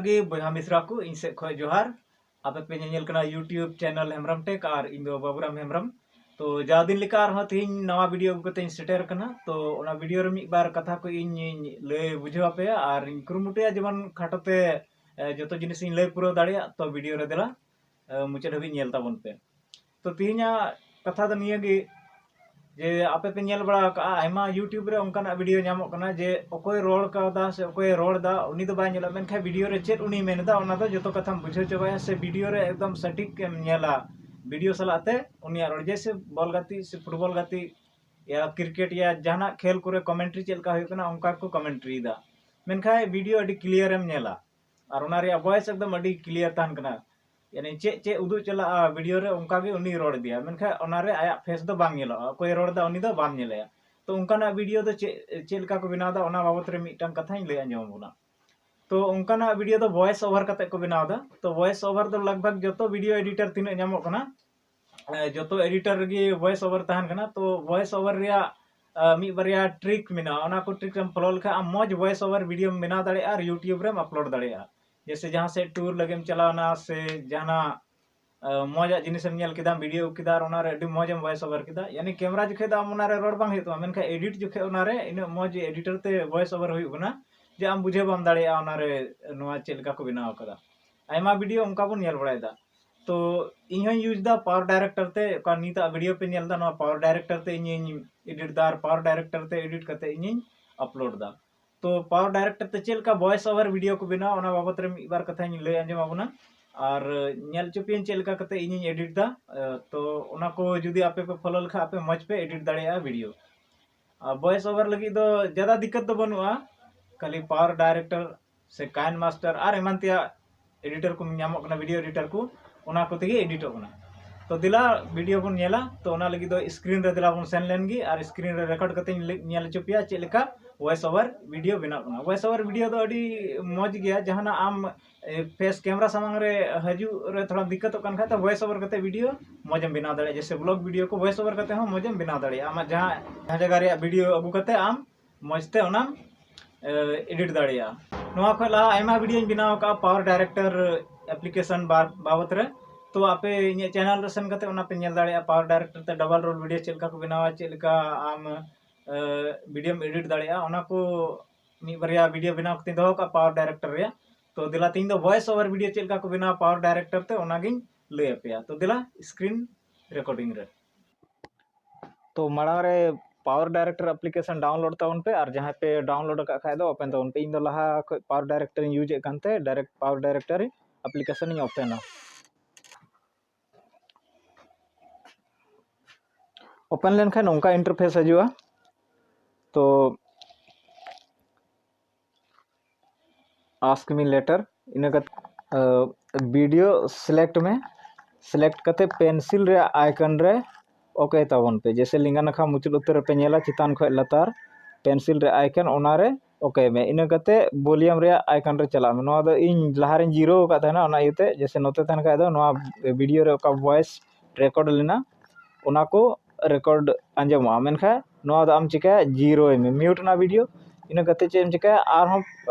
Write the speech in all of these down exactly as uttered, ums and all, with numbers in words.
ᱜᱮ ᱵᱚᱭᱦᱟ ᱢᱤᱥᱨᱟ ᱠᱚ, ᱤᱧ ᱥᱮᱫ ᱠᱷᱚᱱ ᱡᱚᱦᱟᱨ᱾ ᱟᱯᱮ ᱯᱮ ᱧᱮᱧᱮᱞ ᱠᱟᱱᱟ YouTube channel ᱦᱮᱢᱵᱨᱚᱢ ᱴᱮᱠ ᱟᱨ ᱤᱧ ᱫᱚ ᱵᱟᱵᱩᱨᱟᱢ ᱦᱮᱢᱵᱨᱚᱢ᱾ ᱛᱚ ᱡᱟᱣ ᱫᱤᱱ ᱞᱮᱠᱟ ᱟᱨᱦᱚᱸ ᱛᱮᱦᱮᱧ ᱱᱟᱣᱟ video ᱟᱹᱜᱩ ᱠᱟᱛᱮ ᱤᱧ ᱥᱮᱴᱮᱨ ᱟᱠᱟᱱᱟ᱾ ᱛᱚ ᱚᱱᱟ video ᱨᱮ ᱢᱤᱫ ᱵᱟᱨ ᱠᱟᱛᱷᱟ ᱠᱚ ᱤᱧ ᱞᱟᱹᱭ ᱵᱩᱡᱷᱟᱹᱣ ᱟᱯᱮᱭᱟ ᱟᱨ ᱤᱧ ᱠᱩᱨᱩᱢᱩᱴᱩᱭᱟ ᱡᱮᱢᱚᱱ ᱠᱷᱟᱴᱚ ᱛᱮ ᱡᱚᱛᱚ ᱡᱤᱱᱤᱥ ᱤᱧ ᱞᱟᱹᱭ ᱯᱩᱨᱟᱹᱣ ᱫᱟᱲᱮᱭᱟᱜ᱾ ᱛᱚ video ᱨᱮ ᱫᱮᱞᱟ ᱢᱩᱪᱟᱹᱫ ᱦᱟᱹᱵᱤᱡ ᱧᱮᱞ ᱛᱟᱵᱚᱱ ᱯᱮ᱾ ᱛᱚ ᱛᱮᱦᱮᱧᱟᱜ ᱠᱟᱛᱷᱟ ᱫᱚ ᱱᱤᱭᱟᱹ ᱜᱮ ᱡᱮ ᱟᱯᱮ ᱯᱮ ᱧᱮᱞ ᱵᱟᱲᱟ ᱟᱠᱟᱫᱼᱟ, ᱟᱭᱢᱟ YouTube ᱨᱮ ᱚᱱᱠᱟᱱᱟᱜ video ᱧᱟᱢᱚᱜ ᱠᱟᱱᱟ ᱡᱮ ᱚᱠᱚᱭ ᱨᱚᱲ ᱠᱟᱣᱫᱟ ᱥᱮ ᱚᱠᱚᱭᱮ ᱨᱚᱲ ᱮᱫᱟ ᱩᱱᱤ ᱫᱚ ᱵᱟᱭ ᱧᱮᱞᱚᱜ, ᱢᱮᱱᱠᱷᱟᱱ video ᱨᱮ ᱪᱮᱫ ᱩᱱᱤᱭ ᱢᱮᱱ ᱮᱫᱟ ᱚᱱᱟ ᱫᱚ ᱡᱚᱛᱚ ᱠᱟᱛᱷᱟᱢ ᱵᱩᱡᱷᱟᱹᱣ ᱪᱟᱵᱟᱭᱟ, ᱥᱮ video ᱨᱮ ᱮᱠᱫᱚᱢ ᱥᱚᱴᱷᱤᱠ ᱮᱢ ᱧᱮᱞᱟ᱾ Video ᱥᱟᱞᱟᱜ ᱛᱮ ᱩᱱᱤᱭᱟᱜ ᱨᱚᱲ, ᱡᱮᱭᱥᱮ ᱵᱚᱞ ᱜᱟᱛᱮᱜ ᱥᱮ ᱯᱷᱩᱴᱵᱚᱞ ᱜᱟᱛᱮᱜ ᱭᱟ ᱠᱨᱤᱠᱮᱴ ᱭᱟ ᱡᱟᱦᱟᱱᱟᱜ ᱠᱷᱮᱞ ᱠᱚᱨᱮ commentary ᱪᱮᱫ ᱞᱮᱠᱟ ᱦᱩᱭᱩᱜ ᱠᱟᱱᱟ ᱚᱱᱠᱟ ᱠᱚ commentary ᱮᱫᱟ, ᱢᱮᱱᱠᱷᱟᱱ video ᱟᱹᱰᱤ clear ᱮᱢ ᱧᱮᱞᱟ ᱟᱨ ᱚᱱᱟ ᱨᱮᱭᱟᱜ voice ᱮᱠᱫᱚᱢ ᱟᱹᱰᱤ clear ᱛᱟᱦᱮᱱ ᱠᱟᱱᱟ᱾ ᱭᱟᱱᱤ ᱪᱮᱫ ᱪᱮᱫ ᱩᱫᱩᱜ ᱪᱟᱞᱟᱜᱼᱟ video ᱨᱮ ᱚᱱᱠᱟ ᱜᱮ ᱩᱱᱤᱭ ᱨᱚᱲ ᱤᱫᱤᱭᱟ, ᱢᱮᱱᱠᱷᱟᱱ ᱚᱱᱟ ᱨᱮ ᱟᱭᱟᱜ face ᱫᱚ ᱵᱟᱝ ᱧᱮᱞᱚᱜᱼᱟ, ᱚᱠᱚᱭᱮ ᱨᱚᱲ ᱮᱫᱟ ᱩᱱᱤ ᱫᱚ ᱵᱟᱢ ᱧᱮᱞᱮᱭᱟ᱾ ᱛᱚ ᱚᱱᱠᱟᱱᱟᱜ video ᱫᱚ ᱪᱮᱫ ᱪᱮᱫ ᱞᱮᱠᱟ ᱠᱚ ᱵᱮᱱᱟᱣ ᱮᱫᱟ ᱚᱱᱟ ᱵᱟᱵᱚᱛ ᱨᱮ ᱢᱤᱫᱴᱟᱝ ᱠᱟᱛᱷᱟᱧ ᱞᱟᱹᱭ ᱟᱸᱡᱚᱢ ᱟᱵᱚᱱᱟ᱾ ᱛᱚ ᱚᱱᱠᱟᱱᱟᱜ video ᱫᱚ voice over ᱠᱟᱛᱮ ᱠᱚ ᱵᱮᱱᱟᱣ ᱮᱫᱟ᱾ ᱛᱚ voice over ᱫᱚ ᱞᱟᱜᱽ ᱵᱷᱟᱜᱽ ᱡᱚᱛᱚ video editor ᱛᱤᱱᱟᱹᱜ ᱧᱟᱢᱚᱜ ᱠᱟᱱᱟ ᱮ, ᱡᱚᱛᱚ editor ᱨᱮᱜᱮ voice over ᱛᱟᱦᱮᱱ ᱠᱟᱱᱟ᱾ ᱛᱚ voice over ᱨᱮᱭᱟᱜ ᱮ, ᱢᱤᱫ ᱵᱟᱨᱭᱟ trick ᱢᱮᱱᱟᱜᱼᱟ, ᱚᱱᱟ ᱠᱚ trick ᱮᱢ follow ᱞᱮᱠᱷᱟᱱ ᱟᱢ ᱢᱚᱡᱽ voice over video ᱮᱢ ᱵᱮᱱᱟᱣ ᱫᱟᱲᱮᱭᱟᱜᱼᱟ ᱟᱨ YouTube ᱨᱮᱢ upload ᱫᱟᱲᱮᱭᱟᱜᱼᱟ᱾ ᱡᱮᱭᱥᱮ ᱡᱟᱦᱟᱸ ᱥᱮᱫ tour ᱞᱟᱹᱜᱤᱫ ᱮᱢ ᱪᱟᱞᱟᱣᱱᱟ ᱥᱮ ᱡᱟᱦᱟᱱᱟᱜ ᱮ, ᱢᱚᱡᱽ ᱟᱜ ᱡᱤᱱᱤᱥ ᱮᱢ ᱧᱮᱞ ᱠᱮᱫᱟ, video ᱠᱮᱫᱟ ᱟᱨ ᱚᱱᱟᱨᱮ ᱟᱹᱰᱤ ᱢᱚᱡᱽ ᱮᱢ voice over ᱠᱮᱫᱟ, ᱭᱟᱱᱤ camera ᱡᱚᱠᱷᱮᱡ ᱫᱚ ᱟᱢ ᱚᱱᱟᱨᱮ ᱨᱚᱲ ᱵᱟᱝ ᱦᱩᱭᱩᱜ ᱛᱟᱢᱟ, ᱢᱮᱱᱠᱷᱟᱱ edit ᱡᱚᱠᱷᱮᱡ ᱚᱱᱟᱨᱮ ᱤᱱᱟᱹᱜ ᱢᱚᱡᱽ editor ᱛᱮ voice over ᱦᱩᱭᱩᱜ ᱠᱟᱱᱟ ᱡᱮ ᱟᱢ ᱵᱩᱡᱷᱟᱹᱣ ᱵᱟᱢ ᱫᱟᱲᱮᱭᱟᱜᱼᱟ ᱚᱱᱟᱨᱮ ᱱᱚᱣᱟ ᱪᱮᱫ ᱞᱮᱠᱟ ᱠᱚ ᱵᱮᱱᱟᱣ ᱟᱠᱟᱫᱟ᱾ ᱟᱭᱢᱟ video ᱚᱱᱠᱟ ᱵᱚᱱ ᱧᱮᱞ ᱵᱟᱲᱟᱭᱮᱫᱟ᱾ ᱛᱚ ᱤᱧ ᱦᱚᱸᱧ use ᱫᱟ Power Director ᱛᱮ, ᱚᱠᱟ ᱱᱤᱛᱟᱜ video ᱯᱮ ᱧᱮᱞ ᱮᱫᱟ ᱱᱚᱣᱟ Power Director ᱛᱮ ᱤᱧᱤᱧ edit ᱫᱟ ᱟᱨ Power Director ᱛᱮ edit ᱠᱟᱛᱮ ᱤᱧᱤᱧ upload ᱫᱟ᱾ ᱛᱚ Power Director ᱛᱮ ᱪᱮᱫ ᱞᱮᱠᱟ voice over video ᱠᱚ ᱵᱮᱱᱟᱣᱟ ᱚᱱᱟ ᱵᱟᱵᱚᱛ ᱨᱮ ᱢᱤᱫ ᱵᱟᱨ ᱠᱟᱛᱷᱟᱧ ᱞᱟᱹᱭ ᱟᱸᱡᱚᱢ ᱟᱵᱚᱱᱟ ᱟᱨ ᱧᱮᱞ ᱦᱚᱪᱚ ᱯᱮᱭᱟᱹᱧ ᱪᱮᱫ ᱞᱮᱠᱟ ᱠᱟᱛᱮ ᱤᱧᱤᱧ edit ᱫᱟ᱾ ᱮ, ᱛᱚ ᱚᱱᱟ ᱠᱚ ᱡᱩᱫᱤ ᱟᱯᱮ ᱯᱮ follow ᱞᱮᱠᱷᱟᱱ ᱟᱯᱮ ᱢᱚᱡᱽ ᱯᱮ edit ᱫᱟᱲᱮᱭᱟᱜᱼᱟ video᱾ ᱟᱨ voice over ᱞᱟᱹᱜᱤᱫ ᱫᱚ ᱡᱟᱫᱟ ᱫᱤᱠᱠᱟᱛ ᱫᱚ ᱵᱟᱹᱱᱩᱜᱼᱟ, ᱠᱷᱟᱹᱞᱤ Power Director ᱥᱮ KineMaster ᱟᱨ ᱮᱢᱟᱱ ᱛᱮᱭᱟᱜ editor ᱠᱚ ᱧᱟᱢᱚᱜ ᱠᱟᱱᱟ, video editor ᱠᱚ, ᱚᱱᱟ ᱠᱚᱛᱮ ᱜᱮ editᱚᱜ ᱠᱟᱱᱟ᱾ ᱛᱚ ᱫᱮᱞᱟ video ᱵᱚᱱ ᱧᱮᱞᱟ᱾ ᱛᱚ ᱚᱱᱟ ᱞᱟᱹᱜᱤᱫ ᱫᱚ screen ᱨᱮ ᱫᱮᱞᱟ ᱵᱚᱱ ᱥᱮᱱ ᱞᱮᱱ ᱜᱮ ᱟᱨ screen ᱨᱮ record ᱠᱟᱛᱮᱧ ᱞᱟᱹᱭ- ᱧᱮᱞ ᱦᱚᱪᱚ ᱯᱮᱭᱟ ᱪᱮᱫ ᱞᱮᱠᱟ voice over video ᱵᱮᱱᱟᱜ ᱠᱟᱱᱟ᱾ Voice over video ᱫᱚ ᱟᱹᱰᱤ ᱢᱚᱡᱽ ᱜᱮᱭᱟ, ᱡᱟᱦᱟᱱᱟᱜ ᱟᱢ ᱮ, face camera ᱥᱟᱢᱟᱝ ᱨᱮ ᱦᱤᱡᱩᱜ ᱨᱮ ᱛᱷᱚᱲᱟ ᱫᱤᱠᱠᱟᱛᱚᱜ ᱠᱟᱱ ᱠᱷᱟᱡ ᱫᱚ voice over ᱠᱟᱛᱮ video ᱢᱚᱡᱽ ᱮᱢ ᱵᱮᱱᱟᱣ ᱫᱟᱲᱮᱭᱟᱜᱼᱟ᱾ ᱡᱮᱭᱥᱮ vlog video ᱠᱚ voice over ᱠᱟᱛᱮ ᱦᱚᱸ ᱢᱚᱡᱽ ᱮᱢ ᱵᱮᱱᱟᱣ ᱫᱟᱲᱮᱭᱟᱜᱼᱟ᱾ ᱟᱢᱟᱜ ᱡᱟᱦᱟᱸ ᱡᱟᱦᱟᱸ ᱡᱟᱭᱜᱟ ᱨᱮᱭᱟᱜ video ᱟᱹᱜᱩ ᱠᱟᱛᱮ ᱟᱢ ᱢᱚᱡᱽ ᱛᱮ ᱚᱱᱟᱢ ᱮ, edit ᱫᱟᱲᱮᱭᱟᱜᱼᱟ᱾ ᱱᱚᱣᱟ ᱠᱷᱚᱱ ᱞᱟᱦᱟ ᱟᱭᱢᱟ ᱵᱷᱤᱰᱤᱭᱳᱧ ᱵᱮᱱᱟᱣ ᱟᱠᱟᱫᱼᱟ ᱯᱟᱣᱟᱨ ᱰᱟᱭᱨᱮᱠᱴᱟᱨ ᱮᱯᱞᱤᱠᱮᱥᱚᱱ ᱵᱟᱵᱚᱛ ᱨᱮ᱾ ᱛᱚ ᱟᱯᱮ ᱤᱧᱟᱹᱜ ᱪᱮᱱᱮᱞ ᱨᱮ ᱥᱮᱱ ᱠᱟᱛᱮ ᱚᱱᱟ ᱯᱮ ᱧᱮᱞ ᱫᱟᱲᱮᱭᱟᱜᱼᱟ, ᱯᱟᱣᱟᱨ ᱰᱟᱭᱨᱮᱠᱴᱟᱨ ᱛᱮ ᱰᱟᱵᱚᱞ ᱨᱳᱞ ᱵᱷᱤᱰᱤᱭᱳ ᱪᱮᱫ ᱞᱮᱠᱟ ᱠᱚ ᱵᱮᱱᱟᱣᱟ, ᱪᱮᱫ ᱞᱮᱠᱟ ᱟᱢ ᱵᱷᱤᱰᱤᱭᱳᱢ ᱮᱰᱤᱴ ᱫᱟᱲᱮᱭᱟᱜᱼᱟ, ᱚᱱᱟ ᱠᱚ ᱢᱤᱫ ᱵᱟᱨᱭᱟ ᱵᱷᱤᱰᱤᱭᱳ ᱵᱮᱱᱟᱣ ᱠᱟᱛᱮᱧ ᱫᱚᱦᱚ ᱠᱟᱜᱼᱟ ᱯᱟᱣᱟᱨ ᱰᱟᱭᱨᱮᱠᱴᱟᱨ ᱨᱮᱭᱟᱜ᱾ ᱛᱚ ᱫᱮᱞᱟ ᱛᱮᱦᱮᱧ ᱫᱚ ᱵᱷᱚᱭᱮᱥ ᱳᱵᱷᱟᱨ ᱵᱷᱤᱰᱤᱭᱳ ᱪᱮᱫ ᱞᱮᱠᱟ ᱠᱚ ᱵᱮᱱᱟᱣᱟ ᱯᱟᱣᱟᱨ ᱰᱟᱭᱨᱮᱠᱴᱟᱨ ᱛᱮ, ᱚᱱᱟᱜᱤᱧ ᱞᱟᱹᱭ ᱟᱯᱮᱭᱟ᱾ ᱛᱚ ᱫᱮᱞᱟ ᱥᱠᱨᱤᱱ ᱨᱮᱠᱚᱨᱰᱤᱝ ᱨᱮ᱾ ᱛᱚ ᱢᱟᱲᱟᱝ ᱨᱮ ᱯᱟᱣᱟᱨ ᱰᱟᱭᱨᱮᱠᱴᱟᱨ ᱮᱯᱞᱤᱠᱮᱥᱚᱱ ᱰᱟᱣᱩᱱᱞᱳᱰ ᱛᱟᱵᱚᱱ ᱯᱮ, ᱟᱨ ᱡᱟᱦᱟᱸᱭ ᱯᱮ ᱰᱟᱣᱩᱱᱞᱳᱰ ᱟᱠᱟᱫ ᱠᱷᱟᱡ ᱫᱚ ᱳᱯᱮᱱ ᱛᱟᱵᱚᱱ ᱯᱮ᱾ ᱤᱧ ᱫᱚ ᱞᱟᱦᱟ ᱠᱷᱚᱡ ᱯᱟᱣᱟᱨ ᱰᱟᱭᱨᱮᱠᱴᱟᱨ ᱤᱧ ᱤᱭᱩᱡᱽ ᱮᱫ ᱠᱟᱱᱛᱮ ᱰᱟᱭᱨᱮᱠᱴ ᱯᱟᱣᱟᱨ ᱰᱟᱭᱨᱮᱠᱴᱟᱨ ᱮᱯᱞᱤᱠᱮᱥᱚᱱ ᱤᱧ ᱳᱯᱮᱱᱟ᱾ ᱳᱯᱮᱱ ᱞᱮᱱᱠᱷᱟᱱ ᱱᱚᱝᱠᱟ ᱤᱱᱴᱟᱨᱯᱷᱮᱥ ᱦᱤᱡᱩᱜᱼᱟ᱾ ᱛᱚ ask me later, ᱤᱱᱟᱹ ᱠᱟᱛᱮ ᱵᱷᱤᱰᱤᱭᱳ ᱥᱤᱞᱮᱠᱴ ᱢᱮ᱾ ᱥᱤᱞᱮᱠᱴ ᱠᱟᱛᱮ ᱯᱮᱱᱥᱤᱞ ᱨᱮᱭᱟᱜ ᱟᱭᱠᱚᱱ ᱨᱮ ᱳᱠᱮ ᱛᱟᱵᱚᱱ ᱯᱮ᱾ ᱡᱮᱭᱥᱮ ᱞᱮᱸᱜᱟ ᱱᱟᱠᱷᱟ ᱢᱩᱪᱟᱹᱫ ᱩᱛᱟᱹᱨ ᱨᱮᱯᱮ ᱧᱮᱞᱟ, ᱪᱮᱛᱟᱱ ᱠᱷᱚᱱ ᱞᱟᱛᱟᱨ ᱯᱮᱱᱥᱤᱞ ᱨᱮ ᱟᱭᱠᱚᱱ, ᱚᱱᱟᱨᱮ ᱳᱠᱮ ᱢᱮ᱾ ᱤᱱᱟᱹ ᱠᱟᱛᱮ ᱵᱷᱚᱞᱤᱭᱟᱢ ᱨᱮᱭᱟᱜ ᱟᱭᱠᱚᱱ ᱨᱮ ᱪᱟᱞᱟᱜ ᱢᱮ᱾ ᱱᱚᱣᱟ ᱫᱚ ᱤᱧ ᱞᱟᱦᱟᱨᱮᱧ ᱡᱤᱨᱳ ᱟᱠᱟᱫ ᱛᱟᱦᱮᱱᱟ, ᱚᱱᱟ ᱤᱭᱟᱹᱛᱮ᱾ ᱡᱮᱭᱥᱮ ᱱᱚᱛᱮ ᱛᱟᱦᱮᱱ ᱠᱷᱟᱡ ᱫᱚ ᱱᱚᱣᱟ ᱵᱷᱤᱰᱤᱭᱳ ᱨᱮ ᱚᱠᱟ ᱵᱷᱚᱭᱮᱥ ᱨᱮᱠᱚᱨᱰ ᱞᱮᱱᱟ, ᱚᱱᱟ ᱠᱚ ᱨᱮᱠᱚᱨᱰ ᱟᱸᱡᱚᱢᱚᱜᱼᱟ᱾ ᱢᱮᱱᱠᱷᱟᱱ ᱱᱚᱣᱟ ᱫᱚ ᱟᱢ ᱪᱤᱠᱟᱹᱭᱟ, ᱡᱤᱨᱳᱭ ᱢᱮ, ᱢᱤᱭᱩᱴ ᱚᱱᱟ ᱵᱷᱤᱰᱤᱭᱳ᱾ ᱤᱱᱟᱹ ᱠᱟᱛᱮ ᱪᱮᱫ ᱮᱢ ᱪᱤᱠᱟᱹᱭᱟ, ᱟᱨᱦᱚᱸ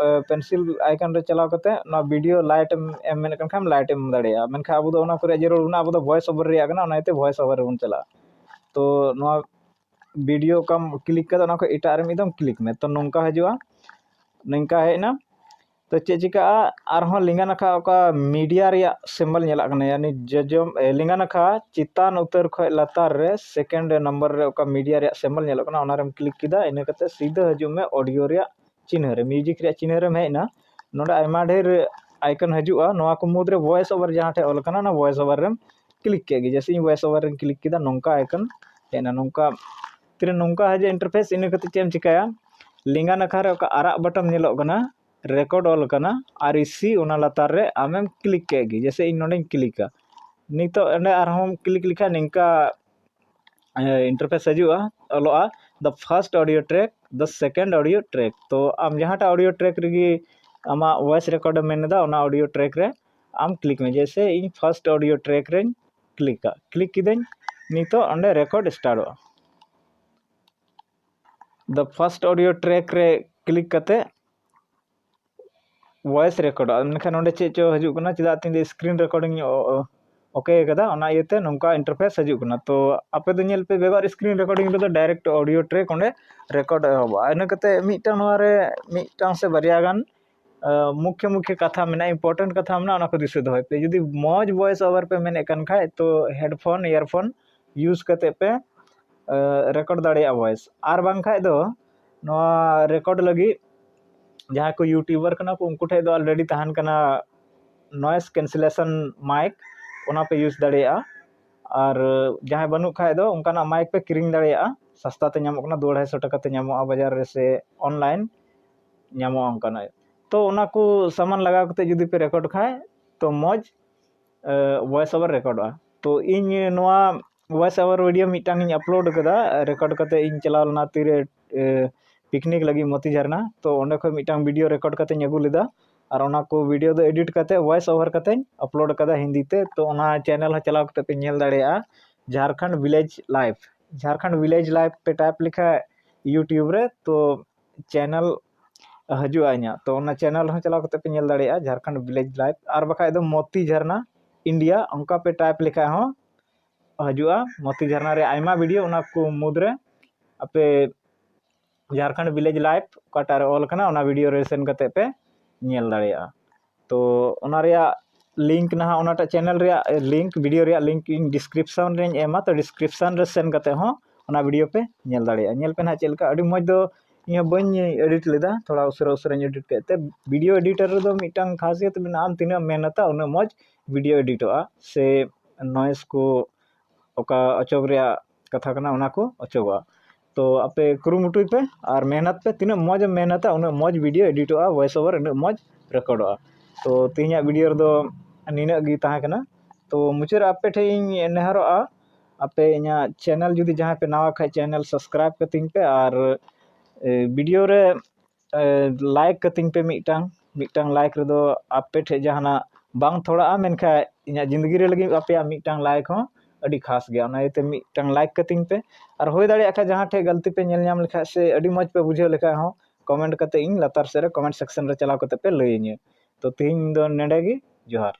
ᱯᱮᱱᱥᱤᱞ ᱟᱭᱠᱚᱱ ᱨᱮ ᱪᱟᱞᱟᱣ ᱠᱟᱛᱮ ᱱᱚᱣᱟ ᱵᱷᱤᱰᱤᱭᱳ ᱞᱟᱭᱤᱴ ᱮᱢ ᱮᱢ ᱢᱮᱱᱮᱫ ᱠᱟᱱ ᱠᱷᱟᱱ ᱞᱟᱭᱤᱴ ᱮᱢ ᱫᱟᱲᱮᱭᱟᱜᱼᱟ᱾ ᱢᱮᱱᱠᱷᱟᱱ ᱟᱵᱚ ᱫᱚ ᱚᱱᱟ ᱠᱚᱨᱮ ᱡᱟᱹᱨᱩᱲ ᱵᱚᱱᱟ, ᱟᱵᱚ ᱫᱚ ᱵᱷᱚᱭᱮᱥ ᱳᱵᱷᱟᱨ ᱨᱮᱭᱟᱜ ᱠᱟᱱᱟ, ᱚᱱᱟ ᱤᱭᱟᱹᱛᱮ ᱵᱷᱚᱭᱮᱥ ᱳᱵᱷᱟᱨ ᱨᱮᱵᱚᱱ ᱪᱟᱞᱟᱜᱼᱟ᱾ ᱛᱚ ᱱᱚᱣᱟ ᱵᱷᱤᱰᱤᱭᱳ ᱚᱠᱟᱢ ᱠᱞᱤᱠ ᱠᱟᱫᱟ, ᱚᱱᱟ ᱠᱷᱚᱱ ᱮᱴᱟᱜ ᱨᱮ ᱢᱤᱫ ᱫᱚᱢ ᱠᱞᱤᱠ ᱢᱮ᱾ ᱛᱚ ᱱᱚᱝᱠᱟ ᱦᱤᱡᱩᱜᱼᱟ, ᱱᱚᱝᱠᱟ ᱦᱮᱡ ᱮᱱᱟ᱾ ᱛᱚ ᱪᱮᱫ ᱪᱤᱠᱟᱹᱜᱼᱟ, ᱟᱨᱦᱚᱸ ᱞᱮᱸᱜᱟ ᱱᱟᱠᱷᱟ ᱚᱠᱟ ᱢᱤᱰᱤᱭᱟ ᱨᱮᱭᱟᱜ ᱥᱤᱢᱵᱚᱞ ᱧᱮᱞᱚᱜ ᱠᱟᱱᱟ, ᱭᱟᱱᱤ ᱡᱚᱡᱚᱢ, ᱮ, ᱞᱮᱸᱜᱟ ᱱᱟᱠᱷᱟ ᱪᱮᱛᱟᱱ ᱩᱛᱟᱹᱨ ᱠᱷᱚᱱ ᱞᱟᱛᱟᱨ ᱨᱮ ᱥᱮᱠᱮᱱᱰ ᱱᱟᱢᱵᱟᱨ ᱨᱮ ᱚᱠᱟ ᱢᱤᱰᱤᱭᱟ ᱨᱮᱭᱟᱜ ᱥᱤᱢᱵᱚᱞ ᱧᱮᱞᱚᱜ ᱠᱟᱱᱟ, ᱚᱱᱟ ᱨᱮᱢ ᱠᱞᱤᱠ ᱠᱮᱫᱟ᱾ ᱤᱱᱟᱹ ᱠᱟᱛᱮ ᱥᱤᱫᱷᱟᱹ ᱦᱤᱡᱩᱜ ᱢᱮ ᱚᱰᱤᱭᱳ ᱨᱮᱭᱟᱜ ᱪᱤᱱᱦᱟᱹ ᱨᱮ, ᱢᱤᱭᱩᱡᱤᱠ ᱨᱮᱭᱟᱜ ᱪᱤᱱᱦᱟᱹ ᱨᱮᱢ ᱦᱮᱡ ᱮᱱᱟ᱾ ᱱᱚᱰᱮ ᱟᱭᱢᱟ ᱰᱷᱮᱨ ᱟᱭᱠᱚᱱ ᱦᱤᱡᱩᱜᱼᱟ, ᱱᱚᱣᱟ ᱠᱚ ᱢᱩᱫᱽᱨᱮ ᱵᱷᱚᱭᱮᱥ ᱳᱵᱷᱟᱨ ᱡᱟᱦᱟᱸ ᱴᱷᱮᱡ ᱚᱞ ᱠᱟᱱᱟ, ᱚᱱᱟ ᱵᱷᱚᱭᱮᱥ ᱳᱵᱷᱟᱨ ᱨᱮᱢ ᱠᱞᱤᱠ ᱠᱮᱫ ᱜᱮ᱾ ᱡᱮᱭᱥᱮ ᱤᱧ ᱵᱷᱚᱭᱮᱥ ᱳᱵᱷᱟᱨ ᱨᱮᱧ ᱠᱞᱤᱠ ᱠᱮᱫᱟ, ᱱᱚᱝᱠᱟ ᱟᱭᱠᱚᱱ ᱦᱮᱡ ᱮᱱᱟ, ᱱᱚᱝᱠᱟ ᱛᱤᱨᱮ ᱱᱚᱝᱠᱟ ᱦᱤᱡᱩᱜᱼᱟ ᱤᱱᱴᱟᱨᱯᱷᱮᱥ᱾ ᱤᱱᱟᱹ ᱠᱟᱛᱮ ᱪᱮᱫ ᱮᱢ ᱪᱤᱠᱟᱹᱭᱟ, ᱞᱮᱸᱜᱟ ᱱᱟᱠᱷᱟ ᱨᱮ ᱚᱠᱟ ᱟᱨᱟᱜ ᱵᱟᱴᱚᱱ ᱧᱮᱞᱚᱜ ᱠᱟᱱᱟ, ᱨᱮᱠᱚᱨᱰ ᱚᱞ ᱠᱟᱱᱟ, ᱟᱨ ᱤ ᱥᱤ, ᱚᱱᱟ ᱞᱟᱛᱟᱨ ᱨᱮ ᱟᱢᱮᱢ ᱠᱞᱤᱠ ᱠᱮᱫ ᱜᱮ᱾ ᱡᱮᱭᱥᱮ ᱤᱧ ᱱᱚᱰᱮᱧ ᱠᱞᱤᱠᱟ, ᱱᱤᱛᱚᱜ ᱚᱸᱰᱮ ᱟᱨᱦᱚᱸ ᱠᱞᱤᱠ ᱞᱮᱠᱷᱟᱱ ᱱᱤᱝᱠᱟ ᱤᱱᱴᱟᱨᱯᱷᱮᱥ ᱦᱤᱡᱩᱜᱼᱟ, ᱚᱞᱚᱜᱼᱟ, the first audio track, the second audio track᱾ ᱛᱚ ᱟᱢ ᱡᱟᱦᱟᱸᱴᱟᱜ ᱚᱰᱤᱭᱳ ᱴᱨᱮᱠ ᱨᱮᱜᱮ ᱟᱢᱟᱜ ᱵᱷᱚᱭᱮᱥ ᱨᱮᱠᱚᱨᱰ ᱮᱢ ᱢᱮᱱ ᱮᱫᱟ, ᱚᱱᱟ ᱚᱰᱤᱭᱳ ᱴᱨᱮᱠ ᱨᱮ ᱟᱢ ᱠᱞᱤᱠ ᱢᱮ᱾ ᱡᱮᱭᱥᱮ ᱤᱧ ᱯᱷᱟᱥᱴ ᱚᱰᱤᱭᱳ ᱴᱨᱮᱠ ᱨᱮᱧ ᱠᱞᱤᱠᱟ, ᱠᱞᱤᱠ ᱠᱤᱫᱟᱹᱧ, ᱱᱤᱛᱚᱜ ᱚᱸᱰᱮ ᱨᱮᱠᱚᱨᱰ ᱥᱴᱟᱨᱴᱚᱜᱼᱟ᱾ ᱫᱟ ᱯᱷᱟᱥᱴ ᱚᱰᱤᱭᱳ ᱴᱨᱮᱠ ᱨᱮ ᱠᱞᱤᱠ ᱠᱟᱛᱮ voice recordᱚᱜᱼᱟ᱾ ᱢᱮᱱᱠᱷᱟᱱ ᱱᱚᱰᱮ ᱪᱮᱫ ᱪᱚ ᱦᱤᱡᱩᱜ ᱠᱟᱱᱟ, ᱪᱮᱫᱟᱜ ᱛᱤᱧ screen recording OK ᱠᱟᱫᱟ, ᱚᱱᱟ ᱤᱭᱟᱹᱛᱮ ᱱᱚᱝᱠᱟ interface ᱦᱤᱡᱩᱜ ᱠᱟᱱᱟ᱾ ᱛᱚ ᱟᱯᱮ ᱫᱚ ᱧᱮᱞ ᱯᱮ, ᱵᱮᱜᱚᱨ screen recording ᱨᱮᱫᱚ direct audio track ᱚᱸᱰᱮ record ᱮᱦᱚᱵᱚᱜᱼᱟ᱾ ᱤᱱᱟᱹ ᱠᱟᱛᱮ ᱢᱤᱫᱴᱟᱝ ᱱᱚᱣᱟ ᱨᱮ ᱢᱤᱫᱴᱟᱝ ᱥᱮ ᱵᱟᱨᱭᱟ ᱜᱟᱱ ᱢᱩᱠᱷᱭᱚ ᱢᱩᱠᱷᱭᱚ ᱠᱟᱛᱷᱟ ᱢᱮᱱᱟᱜᱼᱟ, important ᱠᱟᱛᱷᱟ ᱢᱮᱱᱟᱜᱼᱟ, ᱚᱱᱟ ᱠᱚ ᱫᱤᱥᱟᱹ ᱫᱚᱦᱚᱭ ᱯᱮ᱾ ᱡᱩᱫᱤ ᱢᱚᱡᱽ voice over ᱯᱮ ᱢᱮᱱᱮᱫ ᱠᱟᱱ ᱠᱷᱟᱡ, ᱛᱚ headphone, earphone use ᱠᱟᱛᱮ ᱯᱮ record ᱫᱟᱲᱮᱭᱟᱜᱼᱟ voice᱾ ᱟᱨ ᱵᱟᱝᱠᱷᱟᱡ ᱫᱚ ᱱᱚᱣᱟ record ᱞᱟᱹᱜᱤᱫ ᱡᱟᱦᱟᱸᱭ ᱠᱚ YouTuber ᱠᱟᱱᱟ ᱠᱚ, ᱩᱱᱠᱩ ᱴᱷᱮᱡ ᱫᱚ already ᱛᱟᱦᱮᱱ ᱠᱟᱱᱟ noise cancellation mic, ᱚᱱᱟ ᱯᱮ use ᱫᱟᱲᱮᱭᱟᱜᱼᱟ᱾ ᱟᱨ ᱡᱟᱦᱟᱸᱭ ᱵᱟᱹᱱᱩᱜ ᱠᱷᱟᱡ ᱫᱚ ᱚᱱᱠᱟᱱᱟᱜ mic ᱯᱮ ᱠᱤᱨᱤᱧ ᱫᱟᱲᱮᱭᱟᱜᱼᱟ, ᱥᱟᱥᱛᱟ ᱛᱮ ᱧᱟᱢᱚᱜ ᱠᱟᱱᱟ, ᱫᱩ ᱟᱲᱟᱭ ᱥᱚ ᱴᱟᱠᱟ ᱛᱮ ᱧᱟᱢᱚᱜᱼᱟ ᱵᱟᱡᱟᱨ ᱨᱮ ᱥᱮ online ᱧᱟᱢᱚᱜᱼᱟ ᱚᱱᱠᱟᱱᱟᱜ᱾ ᱛᱚ ᱚᱱᱟ ᱠᱚ ᱥᱟᱢᱟᱱ ᱞᱟᱜᱟᱣ ᱠᱟᱛᱮ ᱡᱩᱫᱤ ᱯᱮ record ᱠᱷᱟᱡ, ᱛᱚ ᱢᱚᱡᱽ voice over recordᱚᱜᱼᱟ᱾ ᱛᱚ ᱤᱧ ᱱᱚᱣᱟ voice over video ᱢᱤᱫᱴᱟᱝ ᱤᱧ upload ᱠᱟᱫᱟ, record ᱠᱟᱛᱮ ᱤᱧ ᱪᱟᱞᱟᱣ ᱞᱮᱱᱟ ᱛᱤᱨᱮ picnic ᱞᱟᱹᱜᱤᱫ ᱢᱚᱛᱤ ᱡᱷᱟᱨᱱᱟ᱾ ᱛᱚ ᱚᱸᱰᱮ ᱠᱷᱚᱡ ᱢᱤᱫᱴᱟᱝ video record ᱠᱟᱛᱮᱧ ᱟᱹᱜᱩ ᱞᱮᱫᱟ, ᱟᱨ ᱚᱱᱟ ᱠᱚ video ᱫᱚ edit ᱠᱟᱛᱮ voice over ᱠᱟᱛᱮᱧ upload ᱠᱟᱫᱟ ᱦᱤᱱᱫᱤ ᱛᱮ᱾ ᱛᱚ ᱚᱱᱟ channel ᱦᱚᱸ ᱪᱟᱞᱟᱣ ᱠᱟᱛᱮ ᱯᱮ ᱧᱮᱞ ᱫᱟᱲᱮᱭᱟᱜᱼᱟ, Jharkhand Village Life᱾ Jharkhand Village Life ᱯᱮ type ᱞᱮᱠᱷᱟᱡ YouTube ᱨᱮ, ᱛᱚ channel ᱦᱤᱡᱩᱜᱼᱟ ᱤᱧᱟᱹᱜ, ᱛᱚ ᱚᱱᱟ channel ᱦᱚᱸ ᱪᱟᱞᱟᱣ ᱠᱟᱛᱮ ᱯᱮ ᱧᱮᱞ ᱫᱟᱲᱮᱭᱟᱜᱼᱟ, Jharkhand Village Life᱾ ᱟᱨ ᱵᱟᱠᱷᱟᱡ ᱫᱚ ᱢᱚᱛᱤ ᱡᱷᱟᱨᱱᱟ India ᱚᱱᱠᱟ ᱯᱮ type ᱞᱮᱠᱷᱟᱡ ᱦᱚᱸ ᱦᱤᱡᱩᱜᱼᱟ ᱢᱚᱛᱤ ᱡᱷᱟᱨᱱᱟ ᱨᱮ ᱟᱭᱢᱟ video᱾ ᱚᱱᱟ ᱠᱚ ᱢᱩᱫᱽᱨᱮ ᱟᱯᱮ Jharkhand Village Life ᱚᱠᱟᱴᱟᱜ ᱨᱮ ᱚᱞ ᱠᱟᱱᱟ, ᱚᱱᱟ video ᱨᱮ ᱥᱮᱱ ᱠᱟᱛᱮ ᱯᱮ ᱧᱮᱞ ᱫᱟᱲᱮᱭᱟᱜᱼᱟ᱾ ᱛᱚ ᱚᱱᱟ ᱨᱮᱭᱟᱜ link ᱱᱟᱦᱟᱜ, ᱚᱱᱟᱴᱟᱜ channel ᱨᱮᱭᱟᱜ link, video ᱨᱮᱭᱟᱜ link ᱤᱧ description ᱨᱮᱧ ᱮᱢᱟ᱾ ᱛᱚ description ᱨᱮ ᱥᱮᱱ ᱠᱟᱛᱮ ᱦᱚᱸ ᱚᱱᱟ video ᱯᱮ ᱧᱮᱞ ᱫᱟᱲᱮᱭᱟᱜᱼᱟ᱾ ᱧᱮᱞ ᱯᱮ ᱱᱟᱦᱟᱜ ᱪᱮᱫ ᱞᱮᱠᱟ, ᱟᱹᱰᱤ ᱢᱚᱡᱽ ᱫᱚ ᱤᱧ ᱦᱚᱸ ᱵᱟᱹᱧ edit ᱞᱮᱫᱟ, ᱛᱷᱚᱲᱟ ᱩᱥᱟᱹᱨᱟ ᱩᱥᱟᱹᱨᱟᱧ edit ᱠᱮᱫ ᱛᱮ᱾ Video editor ᱨᱮᱫᱚ ᱢᱤᱫᱴᱟᱝ ᱠᱷᱟᱥᱤᱭᱟᱛ ᱢᱮᱱᱟᱜᱼᱟ, ᱟᱢ ᱛᱤᱱᱟᱹᱜ ᱮᱢ ᱢᱮᱦᱱᱚᱛᱟ ᱩᱱᱟᱹᱜ ᱢᱚᱡᱽ video editᱚᱜᱼᱟ, ᱥᱮ noise ᱠᱚ ᱚᱠᱟ ᱚᱪᱚᱜ ᱨᱮᱭᱟᱜ ᱠᱟᱛᱷᱟ ᱠᱟᱱᱟ ᱚᱱᱟ ᱠᱚ ᱚᱪᱚᱜᱚᱜᱼᱟ᱾ ᱛᱚ ᱟᱯᱮ ᱠᱩᱨᱩᱢᱩᱴᱩᱭ ᱯᱮ ᱟᱨ ᱢᱮᱦᱱᱚᱛ ᱯᱮ, ᱛᱤᱱᱟᱹᱜ ᱢᱚᱡᱽ ᱮᱢ ᱢᱮᱦᱱᱚᱛᱟ ᱩᱱᱟᱹᱜ ᱢᱚᱡᱽ video editᱚᱜᱼᱟ, voice over ᱩᱱᱟᱹᱜ ᱢᱚᱡᱽ recordᱚᱜᱼᱟ᱾ ᱛᱚ ᱛᱮᱦᱮᱧᱟᱜ video ᱨᱮᱫᱚ ᱱᱤᱱᱟᱹᱜ ᱜᱮ ᱛᱟᱦᱮᱸ ᱠᱟᱱᱟ᱾ ᱛᱚ ᱢᱩᱪᱟᱹᱫ ᱨᱮ ᱟᱯᱮ ᱴᱷᱮᱱ ᱤᱧ ᱱᱮᱦᱚᱨᱚᱜᱼᱟ, ᱟᱯᱮ ᱤᱧᱟᱹᱜ channel ᱡᱩᱫᱤ ᱡᱟᱦᱟᱸᱭ ᱯᱮ ᱱᱟᱣᱟ ᱠᱷᱟᱡ channel subscribe ᱠᱟᱹᱛᱤᱧ ᱯᱮ ᱟᱨ video ᱨᱮ like ᱠᱟᱹᱛᱤᱧ ᱯᱮ᱾ ᱢᱤᱫᱴᱟᱝ ᱢᱤᱫᱴᱟᱝ like ᱨᱮᱫᱚ ᱟᱯᱮ ᱴᱷᱮᱡ ᱡᱟᱦᱟᱱᱟᱜ ᱵᱟᱝ ᱛᱷᱚᱲᱟᱜᱼᱟ, ᱢᱮᱱᱠᱷᱟᱡ ᱤᱧᱟᱹᱜ ᱡᱤᱱᱫᱮᱜᱤ ᱨᱮ ᱞᱟᱹᱜᱤᱫ ᱟᱯᱮᱭᱟᱜ ᱢᱤᱫᱴᱟᱝ like ᱦᱚᱸ ᱟᱹᱰᱤ ᱠᱷᱟᱥ ᱜᱮᱭᱟ᱾ ᱚᱱᱟ ᱤᱭᱟᱹᱛᱮ ᱢᱤᱫᱴᱟᱝ like ᱠᱟᱹᱛᱤᱧ ᱯᱮ᱾ ᱟᱨ ᱦᱩᱭ ᱫᱟᱲᱮᱭᱟᱜ ᱠᱷᱟᱡ ᱡᱟᱦᱟᱸ ᱴᱷᱮᱡ ᱜᱟᱹᱞᱛᱤ ᱯᱮ ᱧᱮᱞ ᱧᱟᱢ ᱞᱮᱠᱷᱟᱡ ᱥᱮ ᱟᱹᱰᱤ ᱢᱚᱡᱽ ᱯᱮ ᱵᱩᱡᱷᱟᱹᱣ ᱞᱮᱠᱷᱟᱡ ᱦᱚᱸ comment ᱠᱟᱛᱮ ᱤᱧ ᱞᱟᱛᱟᱨ ᱥᱮᱫ ᱨᱮ comment section ᱨᱮ ᱪᱟᱞᱟᱣ ᱠᱟᱛᱮ ᱯᱮ ᱞᱟᱹᱭᱟᱹᱧᱟᱹ᱾ ᱛᱚ ᱛᱮᱦᱮᱧ ᱫᱚ ᱱᱮᱰᱮ ᱜᱮ, ᱡᱚᱦᱟᱨ᱾